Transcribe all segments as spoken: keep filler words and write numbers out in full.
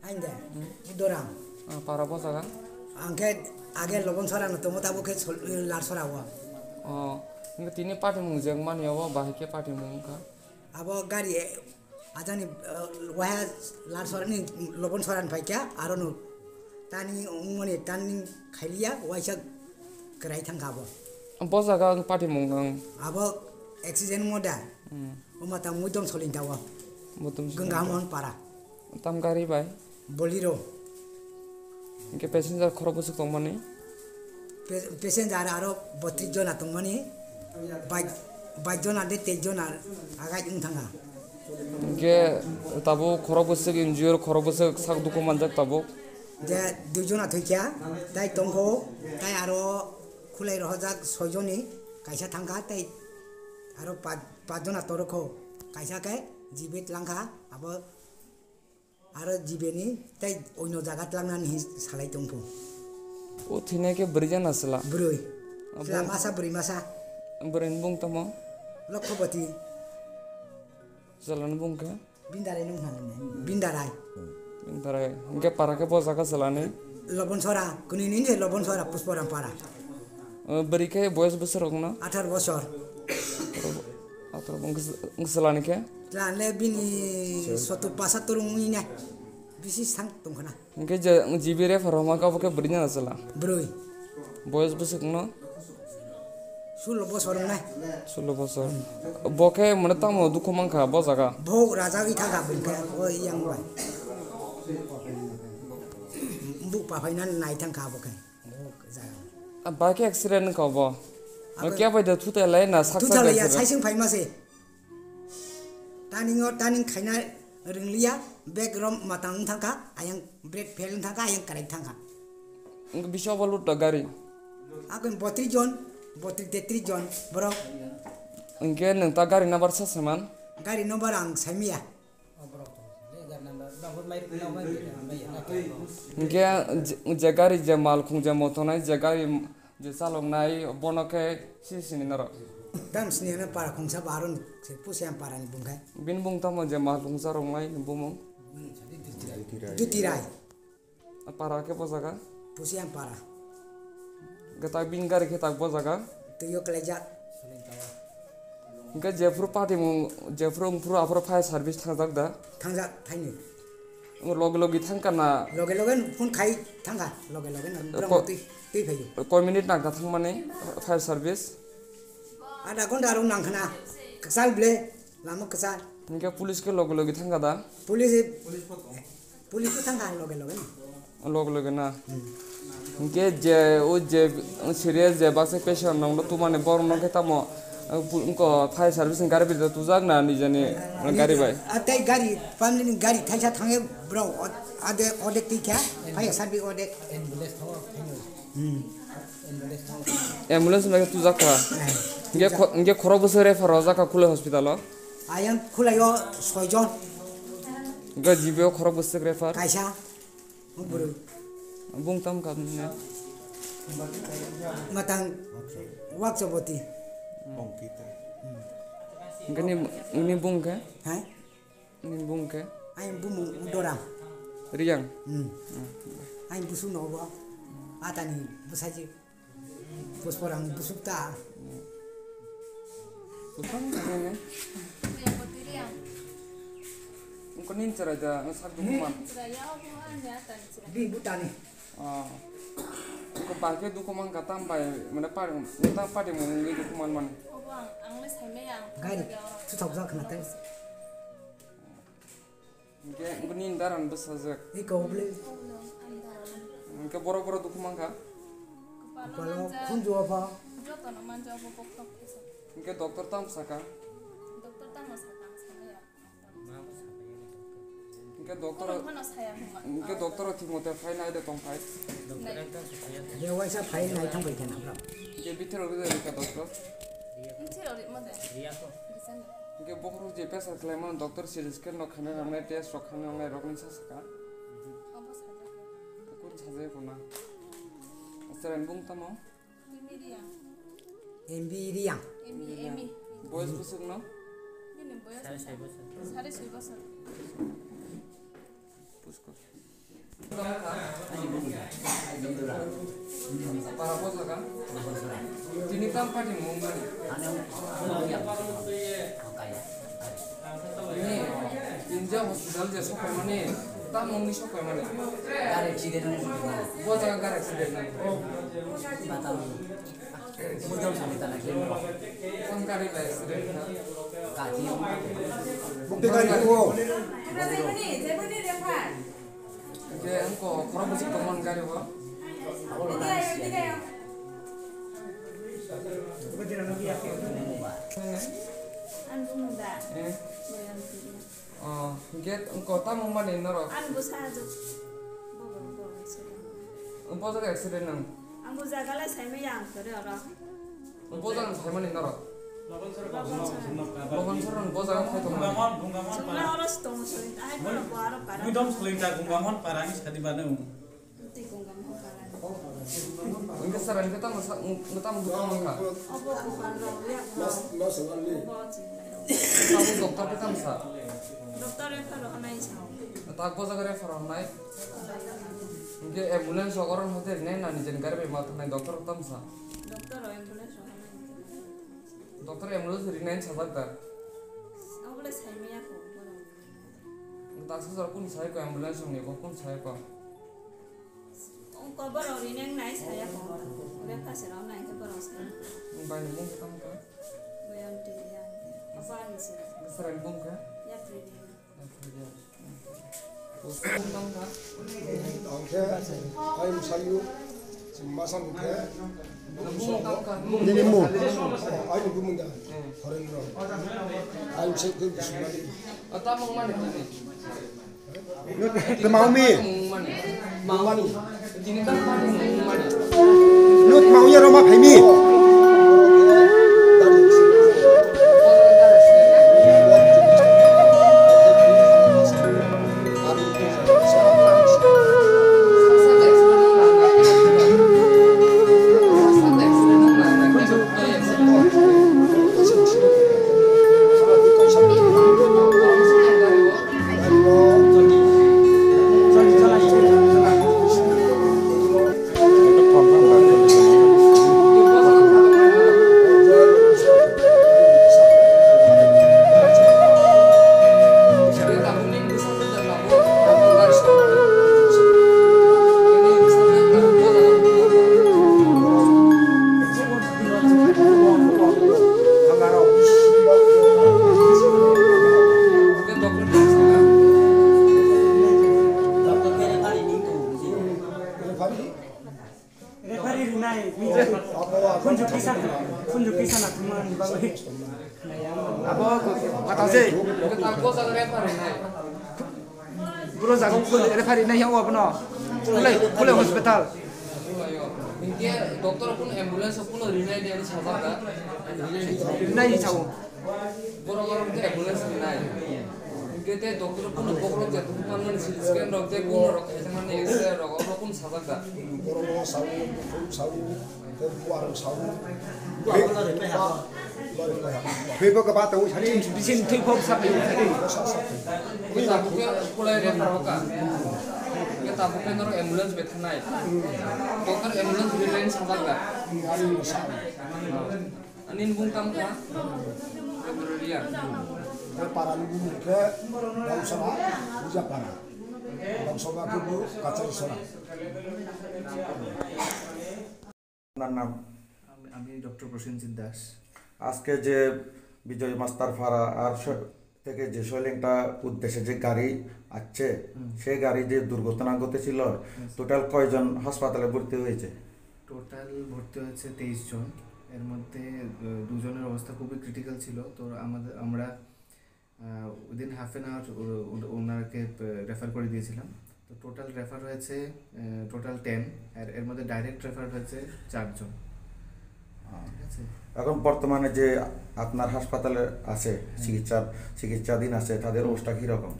Ainde, Buddhoram. Ah, para bo jaga? Ang khe age Lobon Sora no tongo, tabo khe Sol-, Lar Sora o. Oh, hingke tini party mung jeng mani obo bahai khe party mung wngkha? Abo gari, eh, ajani, eh, waya Lar Sora ni Lobon Sora ni phaikha, aro no tani wngmani tani khailiya, waisa kwrai thangkha abo. Bo jaga ang party mung ang. Abo accident mo da? Hmm. Oma ta muidom solin tawo. Muidom solin Gengga tawo. Hamon para. Tam gari bai? Bolero. Hingke passenger khorok bwswk tongmani? Pe-, passenger aro botris jona tongmani. Bai-, bais jona de tei jona agai wng thangkha. Hingke tabuk khorok bwswk injure, khorok bwswk sak dukhu manjak tabuk. Je dui jona thwikha, tai tongkho, tai aro khulai rohorjak soi joni, kaisa thangkha, tai aro pa-, pach jona torokho, kaisa khe jibit langkha, abo aro jibeni tai oino jaga tlangnani hin salai tongkho. O thwinai khe bwrwi jana chwla? Bwrwi. Abo chwla masa, bwrwi masa. Bwrwini bung tamo? Lokhoboti. Chwlani bung khe? Bindarai nung hwnna nini. Bindarai. Bindarai. Hingke para khe bo jaga chwlani? Lobon Sora, kuni nini se Lobon Sora, Pusporam para. O, bwrwi khe boyos bwswk rok no? Athar bosor. Athar bo-, wngkhe, wngkhe chwlani khe? Chwlani le bini sotur pasatur wngwi na. Bisi sang tongkhana. Hingke je, jibi refer homa khe abo khe bwrwi jana chwla? Bwrwi. Boyos bwswk no? Sulo bosor wngnai. Sulo bosor. Bo khe mane tamo dukhu mankha bo jaga? Bo rajagwi thangkha bini khe, o yang bai. Buk pahaina nai thangkha abo khe. A bike accident wngkha obo. Abo khe bai da thutai lai na sak sak thutai lai ya, accident. Saising phaima se. Taning o taning khaina ringliya, bag rom matang wng thangkha, ayang brake fail wng thangkha, ayang kwrai thangkha. Wngkhe bisa obo lut da gari? Akon botris jon, botris tetris jon borok. Hingke nwng ta gari number sa seman? Gari number ang saimiya. Hingke je, je gari je malkhung je motonai je gari je chaloknai bono khe si sini norok. Tam sini ano para khungsa baron se pusi am para ni bungkai. Bin bung tamo je malkhung chaloknai bumung. Duti rai. Para khe bo jaga? Pusi am para. Gata bin gari khe tak bo jaga? Tuyo kelaijak. Hingke jephru party mung, jephru wngphru aphuru fire service thangjak da? Thangjak, thaini. Loge loge thangkha na? Loge loge phone khai thangkha, loge loge na. Ko-, borok twi, twi phaio. Koi minute nangkha thangmani fire service? Adha ghonta rok nangkhana, kwchal ble, lama kwchal. Hingke police khe loge loge thangkha da? Police, police bo thangkha loge loge na. Log loge na. Hmm. Hingke je, o je, serious je baksa patient nongno tumani borok no khe tamo, eh, pu-, wngko fire service ni gari bai tujak na nijani gari bai? Ah, tei gari, family ni gari thaisa thangwi borok od-, ade-, odek twi kha, fire service odek. Hmm. Ambulance bai tujak kha. Eh, hingke tujak. Kho-, hingke khorok bwswk refer rwjak kha Khulai hospital o? Ayang Khulai o soi jon. Hingke G B o khorok bwswk refer? Kaisa. Bwrwi. Bung tam kha nini? Matang Wakchoboti. Ongkita. Hingke ni, ni bung khe? Hai? Ni bung khe? Ai bumung Udoram. Riyang? Hmm. Hmm. Ai busu nogo. Atani bwsajik. Pusporang busuk ta. Busuk ta ne? Engko nin chara ja, nang sak dukhu man. Bi butani. Ah. Engko bahai khe dukhu man kha tam bai, mane par, tam party mung wngwi dukhu man mani. Obo ang, ang le saimaya ang. Gari, thuthok jak khna tei. Hingke bini daran bwsajak. Iko bwlwi. Hingke borok borok dukhu mankha. Kwpalo khunju o pha. Jotono manjak bo boktok kisa. Hingke doctor tamo saka? Doctor tamo saka ang sanaya. Hingke doctor, Khorokphano saya hwnma. Hingke doctor o thik mote phai nai de tong phai. Nai. Doctor ekta se phai. Je waisa phai nai thang bai khe na bro. Hingke bithero rwjak rwkha doctor. Bithero rwma de. Recent. Hingke bokhorok je pressure khlaimano doctor C T scan rok khaina nangnai, test rok khaina nangnai rokni sa sakha. Obo sajak. Kun sajak kuna. Chwraini bung tamo? Emi Riyang. M B Riyang. Emi, Emi. Boyos bwswk no? Bini boyos sare soi bosor. Sare soi bosor. Para po jaga. Tini tam party mo mani. Ini India hospital je sokai mani. Tam mong ni sokai mani. Bo jaga gari accident na. Kon gari bai accident na? Bukti gari ko. Je angko khorok bwswk tongmani gari o. Ang bumung da. Eh. Boyang tiri. Oh, gate angko tamo mani norok. Ang bo sahajuk. Bobo, bobo, sila. Ang bo jaga accident nang. Ang bo jaga lai sai maya ang kore oro. Ang bo jaga sai mani norok. Logon soro. Logon soro ang bo jaga khai tong mani. Chwngno oro se tongo sori, ai bono bo aro para. Mudom soli ta gunggamon para ni sadi bana. Tei gunggamon para. Ang ke sara ang ke tamo sa, ang ke tamo duka mangka. Obo kupan rok, ya. Mas, mas wali. Obo chingmai rok. Tamo doktor ke tamo sa. Doktor refer rok nai sa. Tak bo jaga refer rok nai. Hingke ambulance rok oro hote rinai na nijen gari bai ma thangnai doctor rok tamsa. Doctor rok ambulance rok hono hingke. Doctor ambulance rinai sajak da. Abole sai maya ko borok. Taksa jora kuni sai ko ambulance rok ni ko kuni sai ko. Ong ko borok rinai nai saya ko. Ore phase rok nai ke borok sai. Bai ni mung tang ka. Bai ang te ya. Apa ni se? Serai mung ka? Ya pre. Ang khe ayung sayu, masa mungkhe nini mung? Ayung bumung da, Horendro. Ayung se khe bismillah. Tei mau mi? Mani. Nut mau ya roma phaimi. Referee rinai, kunjuk kisa, kunjuk kisa na thumani bagwi. Abo matase. Bro jago referee nai yang abono. Khulai, khulai hospital. Hingke doctor kun ambulance kun rinai de ani sajak da. Rinai sao. Borok rok tei ambulance rinai. Hingke tei doctor kun bokrok jat kun manmani C T scan rok tei kun rok kaijakmani X-ray rok oro kun sajak da. Borok rok sao, sao. Tei buar sawi. Twibo kwbang tongo sani. Bisin twi phok sapi. Kita buke kulai re taroka. Kita buke noro ambulance bethanai. Doktor ambulance bethanai sajak da. Ani bung tam kha. February ya. Para ni bung ke Damsara, Bujapara. Damsara ke bu Kachari Sora. আপনার নাম? আমি, আমি ডক্টর প্রসেনজিৎ দাস। আজকে যে বিজয় মাস্টার পাড়া আর স-, থেকে যে সৈলেংটা উদ্দেশ্যে যে গাড়ি আসছে, হুম। সেই গাড়ি যে দুর্ঘটনা ঘটেছিল, আচ্ছা। টোটাল কয়জন হাসপাতালে ভর্তি হয়েছে? টোটাল ভর্তি হয়েছে তেইশ জন। এর মধ্যে, আহ, দুজনের অবস্থা খুবই ক্রিটিক্যাল ছিল। তো আমাদের, আমরা আহ, within half an hour ও-, ও-, ওনাকে, আহ, রেফার করে দিয়েছিলাম। তো টোটাল রেফার হয়েছে, আহ, টোটাল টেন, আর এর মধ্যে ডাইরেক্ট রেফার হয়েছে চারজন। আহ, ঠিক আছে? এখন বর্তমানে যে আপনার হাসপাতালে আছে, হ্যাঁ। চিকিৎসা, চিকিৎসাধীন আছে, তাদের হুম। অবস্থা কীরকম?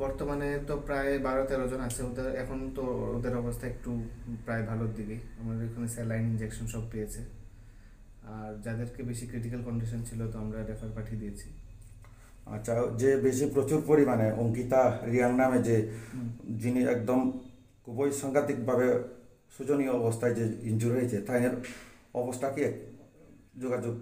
বর্তমানে তো প্রায় বারো তেরো জন আছে, ওদের এখন তো ওদের অবস্থা একটু প্রায় ভালোর দিকেই। আমাদের এখানে স্যালাইন, ইনজেকশন সব পেয়েছে। আর যাদেরকে বেশি ক্রিটিক্যাল কন্ডিশন ছিল, তো আমরা রেফার পাঠিয়ে দিয়েছি। আচ্ছা, যে বেশি প্রচুর পরিমাণে অঙ্কিতা রিয়াং নামে যে যিনি একদম খুবই সাংঘাতিকভাবে শোচনীয় অবস্থায় যে ইনজুরি হয়েছে, তাইনের অবস্থা কি এক-, যোগাযোগ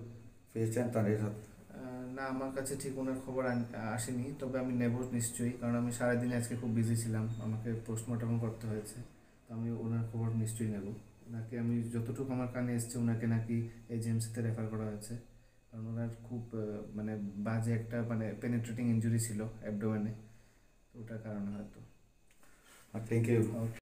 পেয়েছেন তাদের সাথে? আহ, না, আমার কাছে ঠিক ওনার খবর আন- আসেনি। তবে আমি নেব নিশ্চয়ই, কারণ আমি সারাদিন আজকে খুব বিজি ছিলাম। আমাকে পোস্টমর্টম করতে হয়েছে, তো আমি ওনার খবর নিশ্চয়ই নেব। ওনাকে আমি যতটুকু আমার কানে এসছে, ওনাকে নাকি এজিএমসিতে রেফার করা হয়েছে, কারণ ওনার খুব আহ, মানে বাজে একটা মানে পেনিট্রেটিং ইনজুরি ছিল অ্যাবডোমেনে, তো ওটার কারণে হয়তো। Thank you.